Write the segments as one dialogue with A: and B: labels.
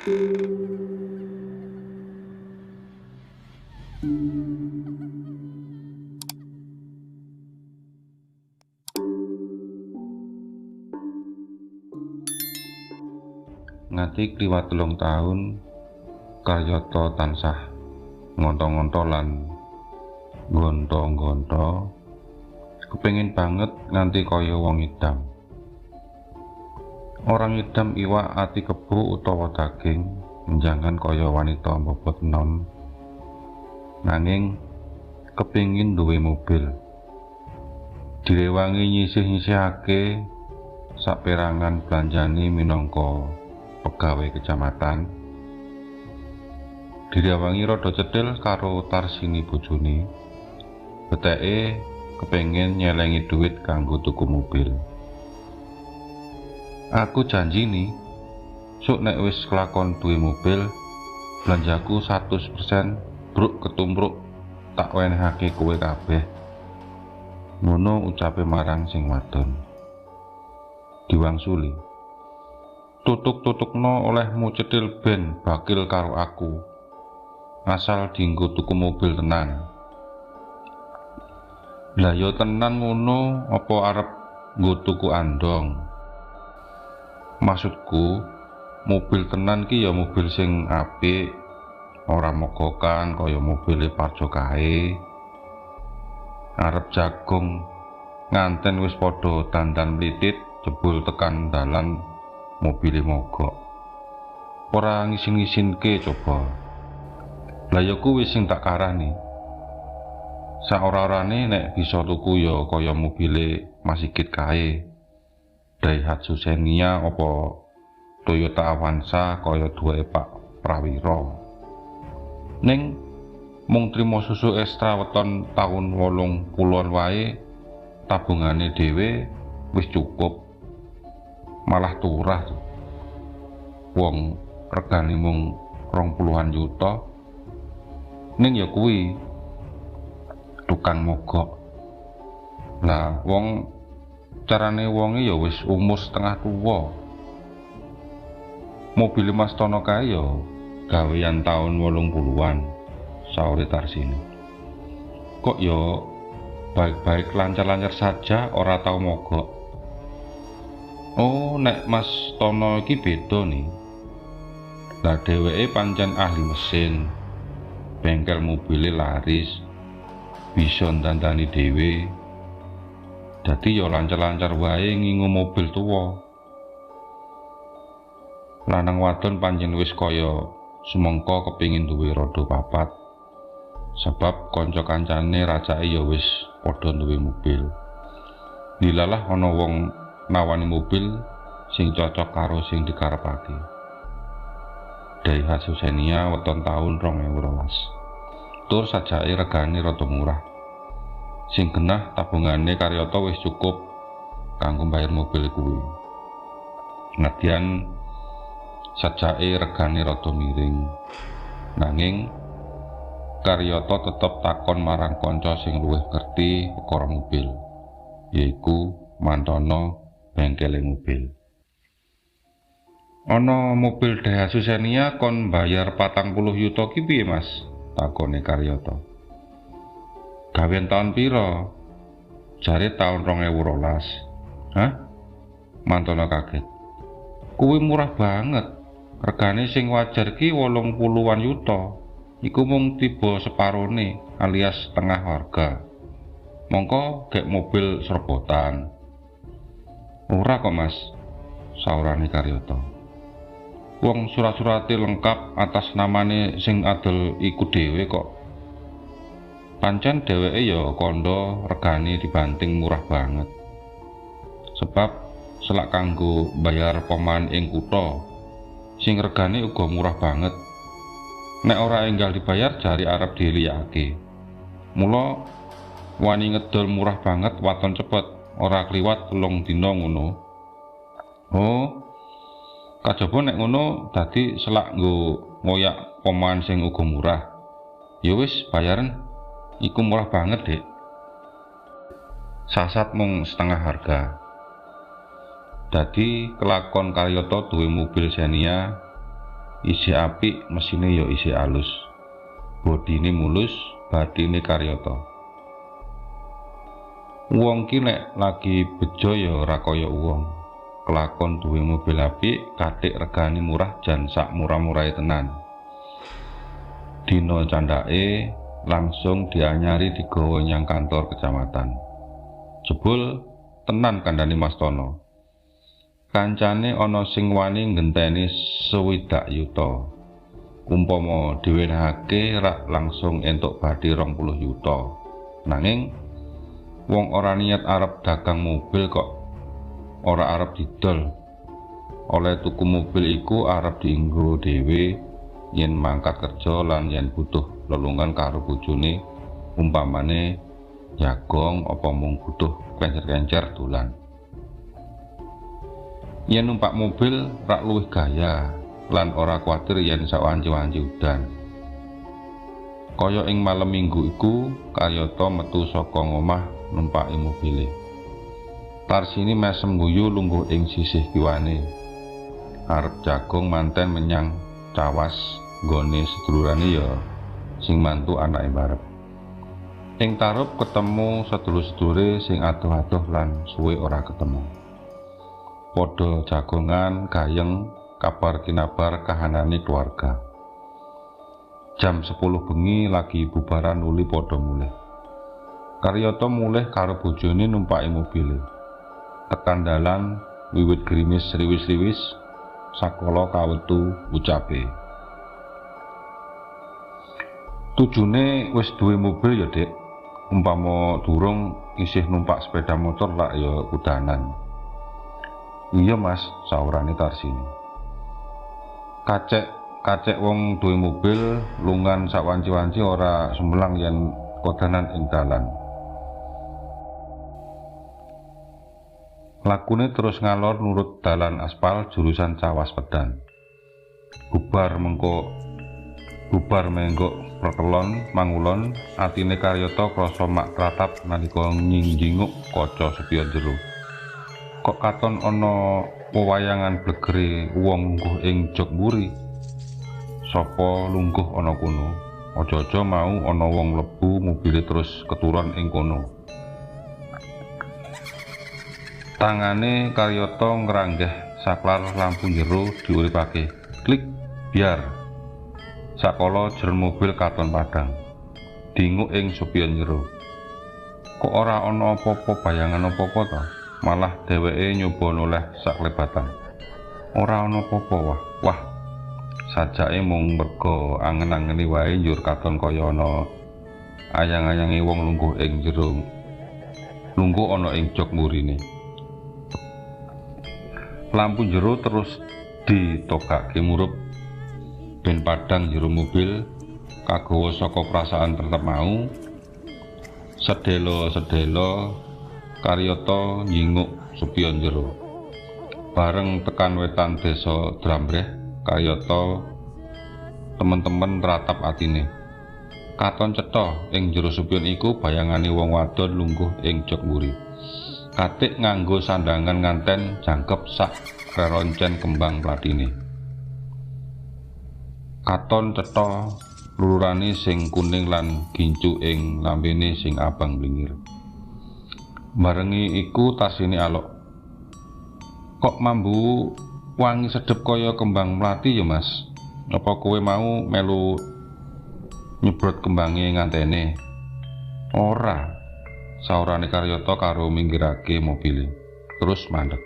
A: Nganti kliwat 3 tahun Karyoto tansah ngonto-ngonto lan gonto-gonto, kepengin banget nganti kaya wong idam. Orang idam iwak ati kebo utawa daging, menjangan kaya wanita bobot enom. Nanging kepingin duwe mobil. Direwangi nyisih-nyisihake saperangan belanjane minangka pegawai kecamatan. Direwangi rada cethil karo Tarsini bojone. Beteke kepengin nyelengi duit kanggo tuku mobil. Aku janji nih, sok nek wis kelakon duwe mobil, belanjaku 100% bruk ketumbruk tak wenehake kowe kabeh. Ngono ucape marang sing wadon. Diwangsuli, tutuk-tutukno olehmu cethil ben bakil karo aku. Asal dinggo tuku mobil tenan. Lah yo tenan ngono, apa arep nggo tuku andong? Maksudku, mobil tenan ki ya mobil sing apik, ora mogokan kaya mobile Parjo kae. Arep jagung nganten wis padha dandan mlitit, jebul tekan dalan mobile mogok. Ora ngisin-ngisinke coba. Lah ya kuwi sing tak karani. Saora-orane nek bisa tuku ya kaya mobile Mas Sigit kae. Daihatsu Xenia apa Toyota Avanza kaya duwe Pak Prawiro. Ning mung trimo susu ekstra weton taun 80-an wae, tabungane dhewe wis cukup. Malah turah. Wong regane mung 20-an yuta. Ning ya kuwi tukang mogok. Lah wong carane wonge ya wis umur setengah tuwa. Mobil Mas Tono kae ya gawean taun 80-an, saure Tarsini. Kok ya baik-baik lancar-lancar saja ora tau mogok. Oh, nek Mas Tono iki beda nih. Lah dheweke pancen ahli mesin. Bengkel mobile laris, bisa ndandani dhewe. Dadi ya lancar-lancar wae ngingu mobil tuwa. Lanang wadon pancen wis kaya sumengko kepingin duwe roda papat. Sebab kanca kancane racake ya wis padha duwe mobil. Dilalah ana wong nawani mobil sing cocok karo sing dikarepake. Daihatsu Xenia weton taun 2012. Tur sajake regane rada murah. Sing genah tabungane Karyoto wis cukup kanggo mbayar mobil kuwi. Nadyan sajake regane rada miring. Nanging Karyoto tetep takon marang kanca sing luwih ngerti perkara mobil, yaiku Mantono bengkele mobil. Ana mobil Daihatsu Xenia kon bayar 40 yuta ki piye, Mas? Takone Karyoto. Gawean taun pira? Jare taun 2012. Hah? Mantono kaget. Kuwi murah banget. Regane sing wajar ki 80-an yuta. Iku mung tiba separone alias setengah harga. Mongko gek mobil serbotan. Ora kok, Mas, saurane Karyoto. Wong surat-surate lengkap atas namane sing adol iku dhewe kok. Pancen dheweke ya kandha regane dibanting murah banget. Sebab selak kanggo bayar poman ing kutha sing regane uga murah banget. Nek ora enggal dibayar jari arep diliyake. Mula wani ngedol murah banget waton cepet, ora kliwat 3 dina ngono. Oh, kajaba nek ngono dadi selak nggo ngoyak poman sing uga murah. Ya wis bayaren, iku murah banget, Dik. Sasat mung setengah harga. Dadi kelakon Karyoto duwe mobil Xenia Isih apik, mesine ya isih alus. Bodine mulus, batine Karyoto. Wong ki nek lagi bejo ya ora kaya wong. Kelakon duwe mobil apik, katik regane murah jan sak murah-murahe tenan. Dina candhake langsung dianyari digawa nyang kantor kecamatan. Jebul tenan kandhane Mas Tono. Kancane ana sing wani nggenteni 60 yuta. Umpama diwenehake rak langsung entuk bathi 20 yuta. Nanging wong ora niat arep dagang mobil kok ora arep didol. Oleh tuku mobil iku arep dienggo dhewe yen mangkat kerja lan yen butuh lelungan karo bojone, umpamane jagong apa mung butuh kencer-kencer dolan. Yen numpak mobil rak luwih gaya lan ora kuwatir yen sawanci-wanci udan. Kaya ing malem Minggu iku Karyoto metu saka ngomah numpaki mobile. Tarsini mesem guyu lungguh ing sisih kiwane. Arep jagong manten menyang Cawas nggone sedulurane ya sing mantu anake barep. Ing tarup ketemu sedulur-sedulure sing adoh-adoh lan suwe ora ketemu. Padha jagongan gayeng kabar kinabar kahanane keluarga. Jam 10 bengi lagi bubaran nuli padha mulih. Karyoto mulih karo bojone numpaki mobile. Tekan dalan wiwit gerimis riwis-riwis sakala kawetu ucape. Tujune wis duwe mobil ya, Dik. Umpama durung isih numpak sepeda motor lak ya kudanan. Iya Mas, saurane Tarsini. Kacek wong duwe mobil lungan sak wanci-wanci ora sumelang yen kodanan ing dalan. Lakune terus ngalor nurut dalan aspal jurusan Cawas Pedan. Bubar menggok perkelon mangulon, atine Karyoto krasa mak tratap nalika nyingjinguk kaca spion jero. Kok katon ana wewayangan blegere wong lungguh ing jok mburi. Sapa lungguh ana kono? Aja-aja mau ana wong mlebu mobile terus keturon ing kono. Tangane Karyoto ngranggeh saklar lampu jero diuripake. Klik, biar. Sakala jero mobil katon padhang. Dinguk ing spion jero. Kok ora ana apa-apa bayangan apa-apa ta? Malah dheweke nyoba noleh saklebatan. Ora ana apa-apa wah. Wah. Sajake mung merga angen-angeni wae njur katon kaya ana ayang-ayange wong lungguh ing jero. Lungguh ana ing jok mburine. Lampu jero terus ditogake murup ben padhang jero mobil kagawa saka perasaan tetep mau. Sedelo-sedelo Karyoto nyinguk spion jero. Bareng tekan wetan desa Drambreh, Karyoto temen-temen ratap atine. Katon cetha ing jero spion iku bayangane wong wadon lungguh ing jok mburi. Katik nganggo sandangan nganten jangkep sak reroncen kembang platine. Katon cetha lulurane sing kuning lan gincu ing lambene sing abang blingir. Barengi iku Tarsini alok. Kok mambu wangi sedep kaya kembang melati ya Mas? Apa kowe mau melu nyebrot kembange ngantene? Ora. Saurane Karyoto karo minggirake mobile. Terus mandek.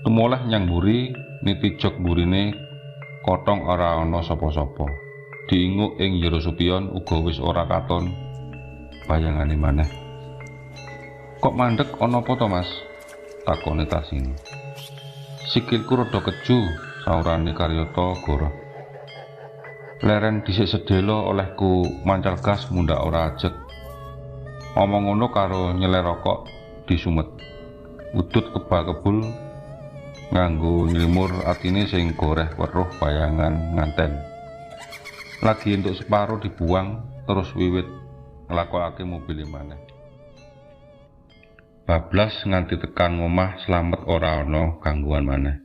A: Tumoleh nyang mburi, niti jok mburine kotong ora ana sapa-sapa. Diinguk ing jero supion uga wis ora katon bayangane maneh. Kok mandek ana apa to Mas? Takone Tarsini. Sikilku rada keju, saurane Karyoto goroh. Leren dhisik sedelo olehku mancal gas mundhak ora ajeg. Omong ngono karo nyeler rokok disumet. Udut kebal-kebul nganggo nylimur atine sing goreh weruh bayangan nganten. Lagi entuk separo dibuang terus wiwit nglakokake mobile maneh. Bablas nganti tekan ngomah slamet ora ana gangguan maneh.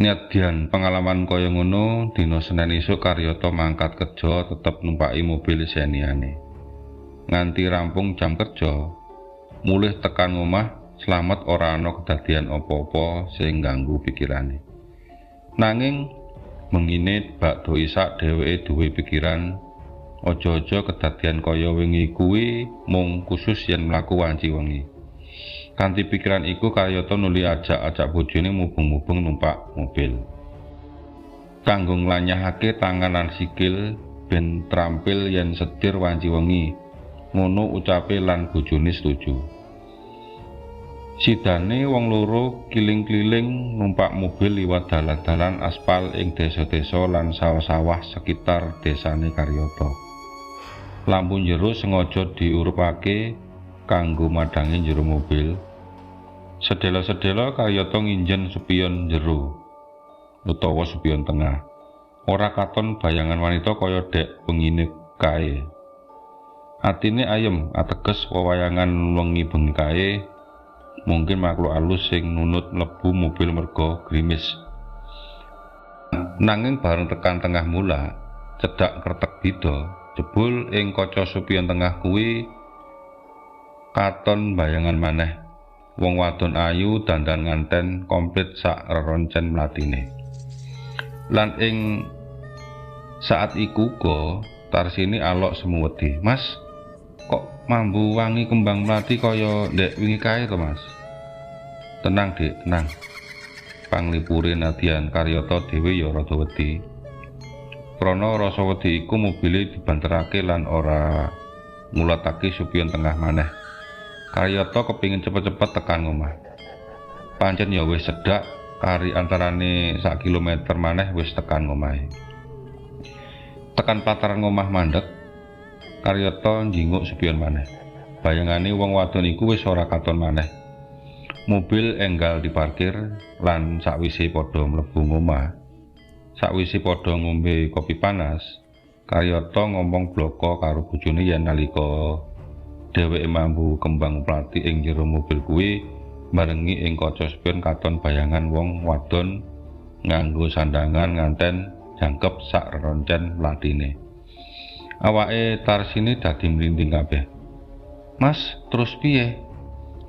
A: Nyadyan pengalaman kaya ngono, dina Senin isuk Karyoto mangkat kerja tetep numpaki mobil Xeniane. Nganti rampung jam kerja, mulih tekan omah slamet ora ana kedadian apa-apa sing ganggu pikirane. Nanging mengine bakdo isak dheweke duwe pikiran aja-aja kedadian kaya wingi kuwi mung khusus yen mlaku wanci wengi. Kanthi pikiran iku Karyoto nuli ajak-ajak bojone mubeng-mubeng numpak mobil. Kanggo nglanyahake tangan lan sikil ben trampil yen setir wanci wengi. Ngono ucape lan bojone setuju. Sidane wong loro kiling-keliling numpak mobil liwat dalan-dalan aspal ing desa-desa lan sawah-sawah sekitar desane Karyoto. Lampu njero sengaja diurupake kanggo madhangi njero mobil. Sedhela-sedhela Karyoto nginjen spion njero utawa spion tengah. Ora katon bayangan wanita kaya dek wengine kae. Atine ayem ateges wewayangan wengi bengi kae mungkin makhluk alus sing nunut mlebu mobil merga grimis. Nanging bareng tekan tengah mula, cedhak kretek bida, jebul ing kaca spion tengah kuwi katon bayangan maneh. Wong wadon ayu dandan nganten komplit sak reroncen mlatine. Lan ing saat iku uga Tarsini alok semu wedi. Mas, kok mambu wangi kembang mlati kaya ndek wingi kae to, Mas? Tenang, Dik, tenang. Panglipure nadyan Karyoto dhewe ya rada wedi. Krana rasa wedi iku mobile dibanterake lan ora ngulatake supion tengah maneh. Karyoto kepingin cepet-cepet tekan omah. Pancen ya wis sedak, kari antarane sak kilometer maneh wis tekan omahe. Tekan plataran omah mandek, Karyoto njinguk spion maneh. Bayangane wong wadon iku wis ora katon maneh. Mobil enggal diparkir lan sakwise padha mlebu ngomah. Sakwise padha ngombe kopi panas, Karyoto ngomong bloko karo bojone yen nalika dheweke mambu kembang mlati ing jero mobil kuwi barengi ing kaca spion katon bayangan wong wadon nganggo sandangan nganten jangkep sak reroncen mlatine. Awake Tarsini dadi mlinding kabeh. Mas, terus piye?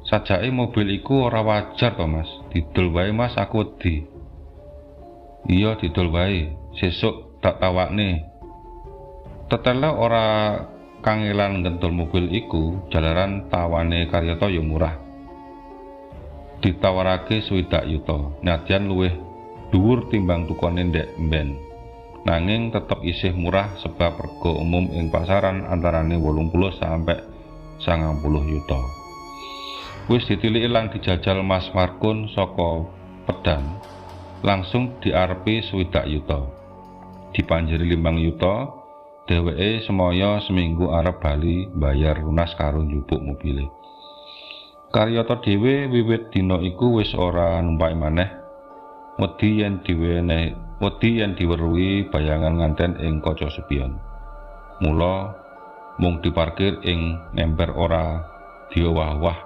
A: Sajake mobil iku ora wajar to, Mas. Didol wae, Mas, aku wedi. Iya, didol wae. Sesuk tak tawakne. Tetele ora kangelan ngedol mobil iku, jalaran tawane Karyoto ya murah. Ditawarake 60 yuta, nadyan luwih dhuwur timbang tukone ndek mben. Nanging tetep isih murah sebab rega umum ing pasaran antarane 80 sampai 90 yuta. Wis ditiliki lan dijajal Mas Markun saka Pedan, langsung diarepi 60 yuta. Dipanjeri 5 yuta, dheweke semoyo seminggu arep bali bayar lunas karo njupuk mobile. Karyoto dhewe wiwit dina iku wis ora numpaki maneh. Wedi yen wedi yen diweruhi bayangan nganten ing kaca spion. Mula mung diparkir ing emper ora diowah-wah.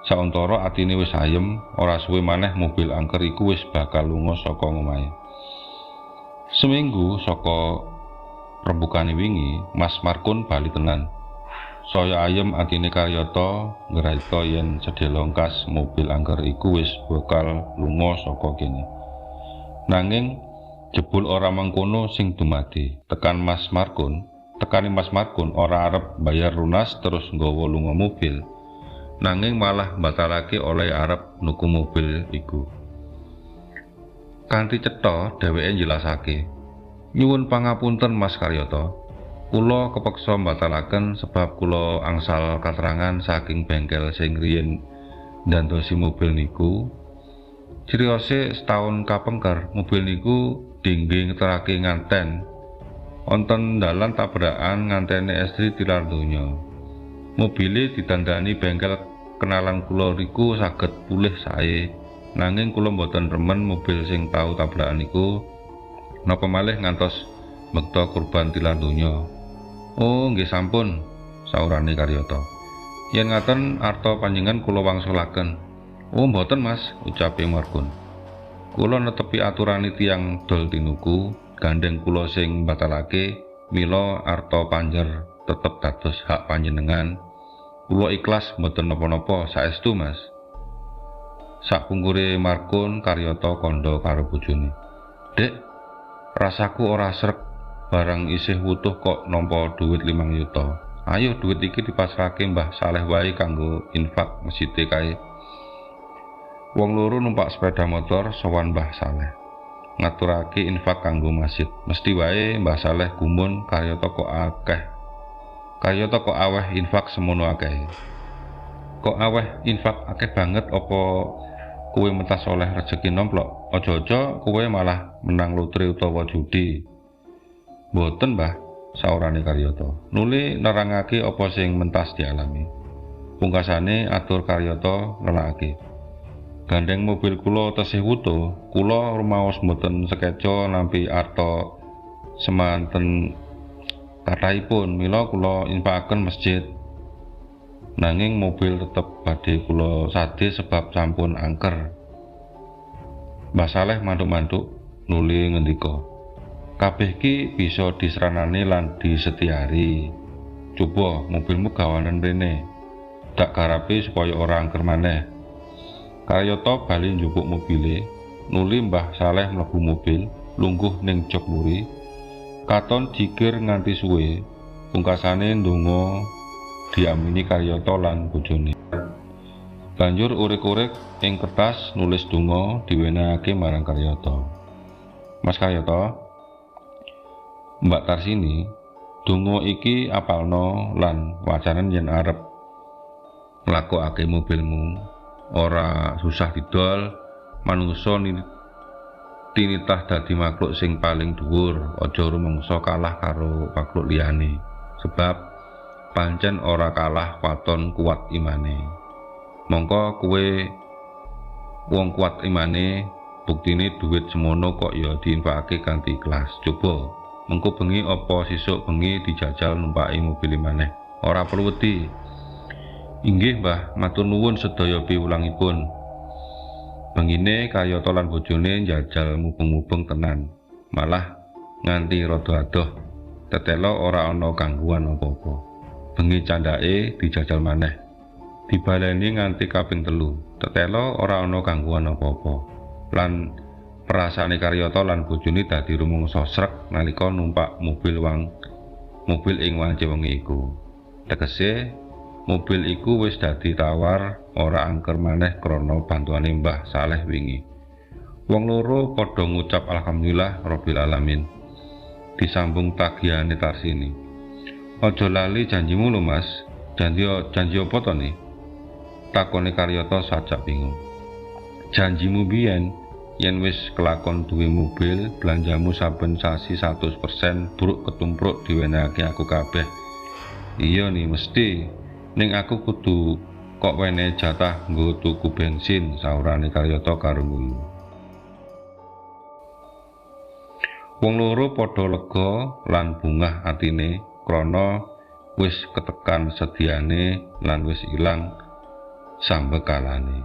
A: Sauntara atine wis ayem, ora suwe maneh mobil angker iku wis bakal lunga saka omahe. Seminggu saka rembukane wingi, Mas Markun bali tenan. Saya ayem atine Karyoto ngraita yen sedhela engkas mobil angker iku wis bakal lunga saka kene. Nanging jebul ora mengkono sing dumadi. Tekan Mas Markun, tekani Mas Markun ora arep bayar lunas terus nggawa lunga mobil. Nanging malah mbatalake oleh arep nuku mobil iku. Kanthi cetha dheweke njelasake, "Nyuwun pangapunten Mas Karyoto. Kula kepeksa mbatalaken sebab kula angsal katerangan saking bengkel sing riyin ndandosi mobil niku. Criyose setahun kapengker mobil niku dingge ngeterake nganten. Wonten dalan tabrakan ngantene estri tilar donya. Mobile didandani bengkel kenalan kula niku saged pulih sae. Nanging kula mboten remen mobil sing tau tabrakan niku napa malih ngantos mbekta kurban tilar donya." "Oh, nggih sampun," saurane Karyoto. "Yen ngaten arta panjenengan kula wangsulaken." "Oh, mboten, Mas," ucape Markun. Kula netepi aturane tiyang dol tinuku, gandeng kula sing batalake, mila arta panjer tetep dados hak panjenengan. Kula ikhlas mboten napa-napa saestu, Mas. Sakpungkure Markun, Karyoto kandha karo bojone. "Dek, rasaku ora srek barang isih wutuh kok nampa dhuwit 5 yuta. Ayo dhuwit iki dipasrahke Mbah Saleh wae kanggo infak masjide kae." Wong loro numpak sepeda motor sowan Mbah Saleh, ngaturake infak kanggo masjid. Mesti wae Mbah Saleh gumun Karyoto kok akeh. Karyoto kok aweh infak semono akeh. "Kok aweh infak akeh banget, apa kowe mentas oleh rejeki nomplok? Aja-aja kowe malah menang lotre utawa judi." "Mboten, Mbah," saurane Karyoto. Nuli nerangake apa sing mentas dialami. Pungkasane atur Karyoto nelakake. "Gandeng mobil kula tesih wutuh, kula rumaos mboten sekeca nampi arta semanten kathahipun, mila kula infakaken masjid. Nanging mobil tetep badhe kula sade sebab sampun angker." Mbah Saleh mantuk-mantuk nuli ngendika, "Kabeh ki bisa disranani lan disetiari. Coba mobilmu gawanen rene. Tak garape supaya ora angker maneh." Karyoto bali njupuk mobile, nuli Mbah Saleh mlebu mobil, lungguh ning jok mburi. Katon jikir nganti suwe, pungkasane ndonga diamini Karyoto lan bojone. Banjur urik-urik ing kertas nulis donga diwenehake marang Karyoto. "Mas Karyoto, Mbak Tarsini, donga iki apalno lan wacanen yen arep nglakokake mobilmu. Ora susah didol, manungsa tinitah dadi makhluk sing paling dhuwur, aja rumangsa kalah karo makhluk liyane. Sebab pancen ora kalah waton kuat imane. Mongko kowe wong kuat imane, buktine duit semono kok ya diinfakake kanthi ikhlas. Coba mengko bengi apa sesuk bengi dijajal numpaki mobil maneh. Ora perlu wedi." "Inggih, Mbah, matur nuwun sedaya piwulangipun." Bengine Karyoto lan bojone njajal mubeng-mubeng tenan, malah nganti rada adoh. Tetelo ora ana gangguan apa-apa. Bengi candhake dijajal maneh. Dibaleni nganti kaping 3. Tetelo ora ana gangguan apa-apa. Lan perasaane Karyoto lan bojone dadi rumangsa srek nalika numpak mobil ing wanci wengi iku. Tegese mobil iku wis dadi tawar ora angker maneh krana bantuane Mbah Saleh wingi. Wong loro padha ngucap alhamdulillah rabbil alamin. Disambung tagihane Tarsini. "Aja lali janjimu lho, Mas." "Janji janji apa to nih?" takone Karyoto sajak bingung. "Janjimu biyen yen wis kelakon duwe mobil, belanjamu saben sasi 100% bruk ketumpruk diwenehake aku kabeh." "Iya nih mesti. Ning aku kudu kok wenehi jatah nggo tuku bensin," saurane Karyoto karo guyu. Wong loro padha lega lan bungah atine krana wis ketekan sediane lan wis ilang sambekalane.